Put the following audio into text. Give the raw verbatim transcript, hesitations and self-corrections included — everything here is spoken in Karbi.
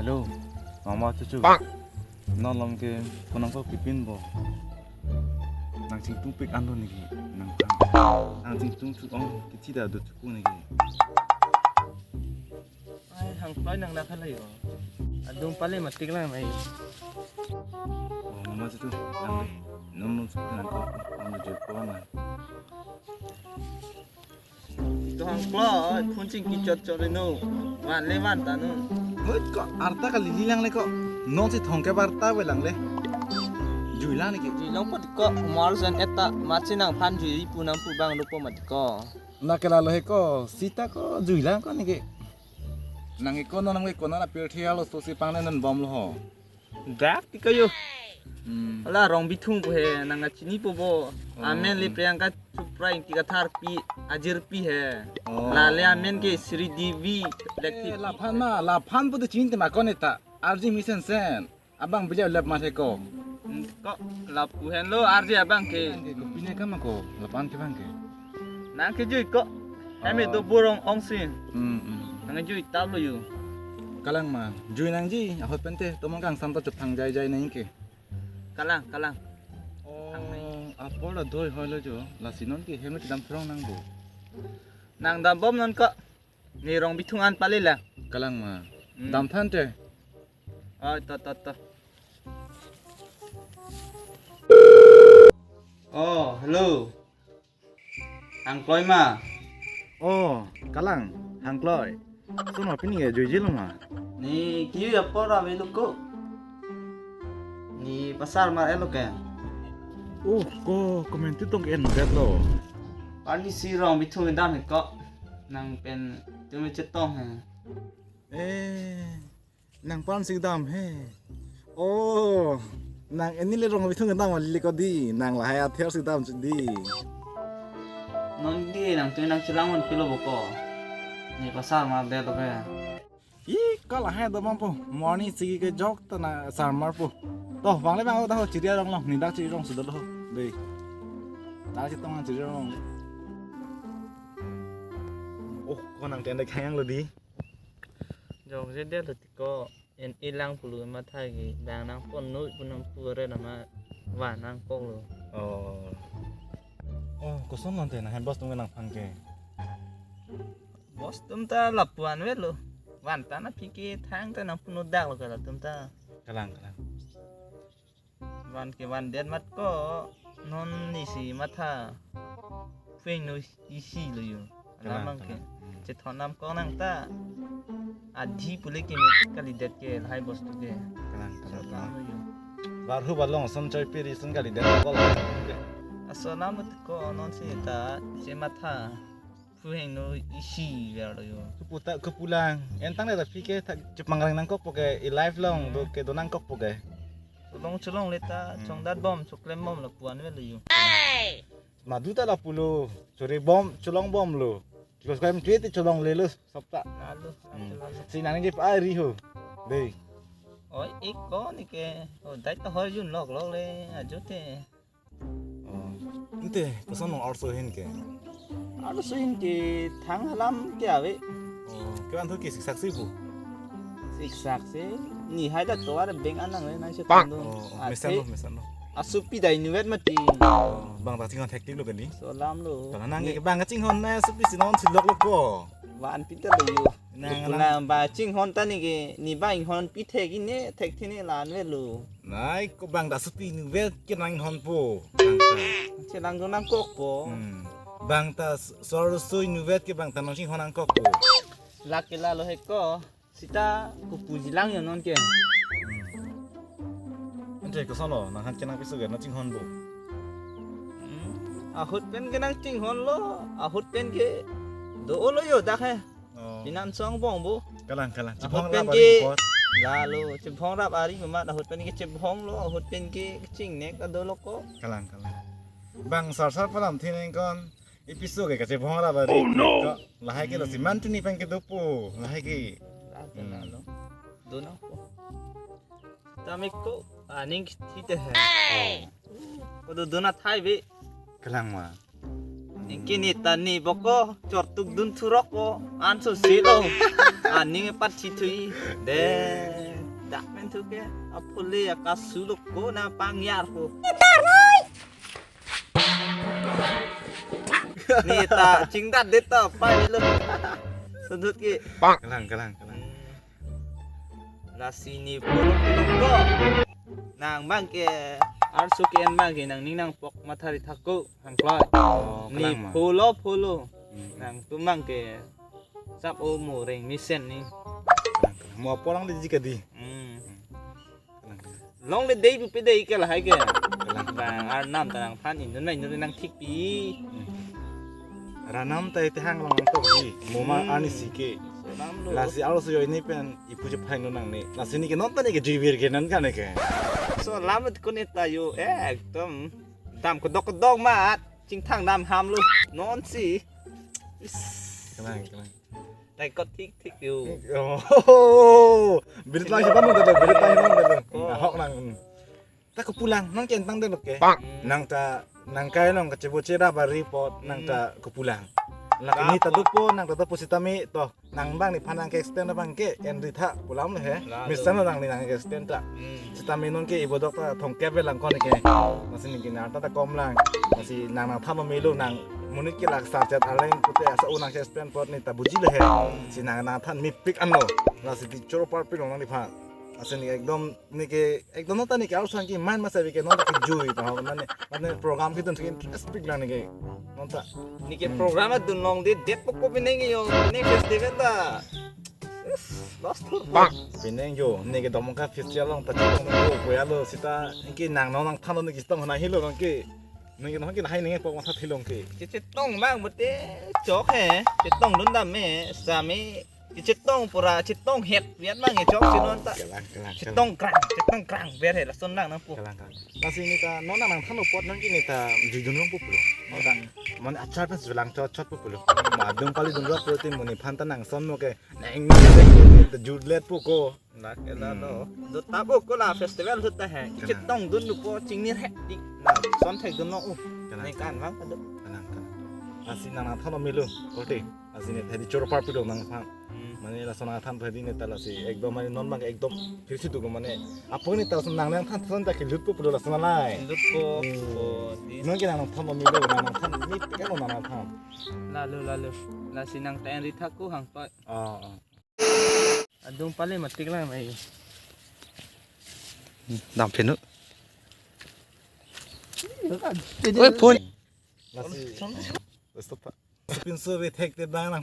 Hello, mama chuchu. Non lom ke konang ko kipin bo. Nang chingtung pik ando niki. Nang nang chingtung chu ong kiti da do chuku niki. Ai, hang ploi nang na khalai yo. Adung pale matik lang nai. Oh, mama chuchu. Nang non non chuku nang ko ando jo ko na. To hang kloi, phone chingki chot chot reno. Van le van ta no. Hoi ko arta kali li lang le ko. Non si thong ke arta ve lang le. Jui lang niki. Jui long pot ko, mar san eta, mar si nangphan jui pu nang pu bang lo po mat ko. Na ke la lo he ko, sita ko jui lang ko niki. Nang iko non nang ve ko na la pirthi alo so si pang le non bom lo ho. Dak ti kayo. Hmm. Ala Rong Bithung pu he, nang kachini po bo. Oh. Amen le Priyanka Chopra, Ingti Kathar pi, ajir pi he. Oh. La le amen ke Sri Devi, Black Eh, Tea. Laphan ma, laphan pu de chini te ma kon eta. Arji mesen sen. Abang bilai lap ma the ko. Hmm, ko lapu henlo arji abang ke. Abang ke ko pine kama ko, laphan ke bang ke. Nang ke jui ko. Hemi Oh. do burong ong si. Hmm, hmm. Nang jui tap lo yo. Kalang ma, jui nangji, ahut pente, tomong kangsam to chepang jai jai nang ke. Kalang, kalang. Oh, apor la doi hoi lo jo, lasi non ke hemi kedam throng nang bo. Nang dam bom non ko. Ni Rong Bithung an pale la. Kalang ma. Hmm. Dam than te. Oh, to, to, to. Oh, hello. Hang kloi ma. Oh, kalang, hang kloi. Sono pini ke juiji lo ma. Ni kiu ya pora ve lo ko. Ni pasar mar elo ke. Oh, ko komentu tong en det lo. Pani si Rong Bithung dam he ko. Nang pen tu me chetong he. Eh, nang pan si dam he. Oh, nang ini le Rong Bithung dam ali ko di, nang lahai ather si dam di. Non di nang tu nang chelang mon pilo bo ko. Ni pasar mar det lo ke. I ko lahai do bom po, morning si ke jok ta na sar mar po. To, bang le bang ta ho chiri arong long, ni dak chiri rong sudah lo. Dei. Dak chitong nang chiri arong. Oh, ko nang tende kayang lo di. Jong je dia lo ti ko en ilang pulu ma thai ki dang nang pon nui pu nang pu re nama van nang kok lo. Oh. Oh, koson non te na hem bos tung nang phan ke. Bos tum ta lapuan ve lo. Van ta na phi ke thang ta nang punu dak lo ka latum ta. Kalang, kalang. Van ke van det mat ko non ni si matha. Phueng no isi lo yo. Kalang, alam ke. Kalang. Hmm. Chethon nam ko nang ta. Adhi pule ke mit kali det ke lahai bos tu ke. Kalang, kalang, so kalang. Lo yo. Barhu balong son choi piri son kali det ko lo. Aso nam ko non si ta si matha. Phueng no isi ver lo yo. Keputa kepulang. Entang le ta phi ke ta chepang rang nang kok po ke i live long do ke do nang kok po ke. Cholong cholong le ta, hmm, chongdat bom, choklem bom lapuan ve lo yo. Madu ta lapu lo, chori bom, cholong bom lo. Terus kami tweet cholong le lo, sop ta. Lalu, hmm, lalu. Si nang je pa ri ho. Dei. Oi, ik ko ni ke. Oh, dai ta hoi jun lok lok le, ajo te. Oh. Ante, koson nong arso hin ke? Arso hin ke thang halam ke ave. Oh, ke anthu ke siksak si bu? Siksak si, ni hai da tovar beng anang le nang se tando. Oh, oh, ate mesan lo, mesan lo. Asupi dai nuvet mati. Oh, bang ta chinghon hektik lo kani? So lam lo. Kalang nang ke bang chinghon na asupi si non si lok lo ko. Van pita lo yo. Nang, nang. Puna ba chinghon ta ni ke, ni ba inghon pi thek ine, thek thine lan ve lo. Nai, ko bang ta supi nuvet ke nang hon po. Bang ta. Chelang do nang kok po. Hmm. Bang ta s-, sor sui nuvet ke bang ta nang chinghon nang kok po. Lak ke la lo he ko. Sita ko puji lang yo non ke. Hmm. Ante koson lo, nang han ke nang piso ke, nang chinghon po. Hmm. Ahut pen ke nang chinghon lo, ahut pen ke do lo yo dak he. Oh. Pinan song bong bo. Kalang, kalang. Ahut chibong pen la ke bari pot. Lalo, chibong rap ari mamat, ahut pen ke chibong lo, ahut pen ke chingnek adolo ko. Kalang, kalang. Bang sar sar palam thineng kon, episode ke kachibong rap ari. Oh, no. Ko, lahai ke lo, hmm, si man tuni pen ke dopo, lahai ke. Lalo, hmm, lalo. Dono ko. Tamik ko, aning thite he. Hey! Ko do dona thai be. Kalang ma. Ningki ni tani boko, chortuk dun thurok ko, anso silo. Aning pat thithui. De. Tuke aphule akasu lo ko na pangyar ko. Neta chingdat det to pai lo. Sudut ke. Kalang, kalang, kalang. Lasi ne pulo pulo ko. Nang bang ke arsu ke en bang ke nangning nangpok mathari thak ko hangkloi. Oh, ne kalang ma. Pulo pulo. Hmm. Nangtum bang ke sap o mo reng mesen ne. Kalang, kalang. Mo aporang di jika di. Hmm. Kalang, kalang. Longle dei pu pe dei ke lahai ke. Kalang. Bang arnam ta nangphan indun nai indun nangthikpi. Hmm. Arnam ta ite hang long to di. Mo ma Hmm. arnisi ke. So lam lo. Lasi arloso yo ne pen ipu je phain lo nangne. Lasi ne ke non ta ne ke jui vir ke non ka ne ke. So lam ko ne ta yo ekdom dam kedok kedok mat chingthang dam ham lo. Non si. Is. Kalang, kalang. Tai kot thik thik yo. Oh, birit lang siapa nunda lo, birit lang siapa nunda lo. Oh. Ahok nang. Ta kepulang, nang ke entang de lo ke. Bang. Nang ta, nang kai nang kachebo chera bari pot, nang ta kepulang. Lake ne ta dopo, nang ta dopo sitame to. Nang bang nephan nang ke extend bang ke, en ri tha, pulang lo he. Lalo. Misan nang ne nang ke extend ta. Hmm. Sitame non ke ibo dok ta thongkep ve lang kon ke. Lasi ne ke nang ta ta kom lang. Lasi nang nangthan melo nang monit ke laksar chat aleng pute asa unang ke extend pot ne ta buji le he. Si nang nangthan mepik anlo. Lasi di choro parpik long nang nephan. Lasi ne ekdom ne ke ekdom non ta ne ke arsan ke main masa ke non ta ke jui ta ho mane mane program ke tun ke interest pik lang ne ke non ta. Ne ke program adun long de det pok pok pineng yo, ne festival ta. Lost tour. Pineng yo, ne ke Domka festival long ta chitong ko ko ya lo sita ke nang non nangthan lo ne ke chitong na hilo nang ke. Ne ke non ke hai ne pok matha thilong ke. Chitong mang bote chok he, chitong dun dam me, sa me. Chitong pura chitong het viat mang e chok si non ta. Kalang, kalang, kalang. Chitong krang, chitong krang viat he lason lang nang pu. Kalang, kalang. Lasi ne ta non nang nangthan lo pot non ke ne ta jui dun long pu pulo. Non ta. Hmm. Mane achar pen sulang chot chot pu pulo. Ma adung pali dun rok pulo tin mo nephan ta nang son mo ke. Nang nang ta jut let pu ko. Lake la do. Hmm. Do ta bo ko la festival do ta he. Kalang. Chitong dun do po chingnir he di. Na son thek dun lo u. Kalang. Ne kan bang ta do. Kalang, kalang. Lasi nang nangthan lo melo. Korte. Lasi ne thedi choro parpik dong nangphan. Hmm. Mane lason nangthan thedi ne ta lasi ekdom mane non bang ekdom phirsi tu ko mane. Apo ne ta lason nang nangthan thon ta ke lut po pulo lason nalai. Lut po. Hmm. Po di. Non ke nang nangthan lo melo nang nangthan ne pik lo nang nangthan. Lalo lalo. Lasi nang ta en ri thak ko hang pa. Oh, oh. Adung pale matik lang mai. Dam phinu. Oi, phone. Lasi. Stop, Pak. Pinso ve thek te bang nang.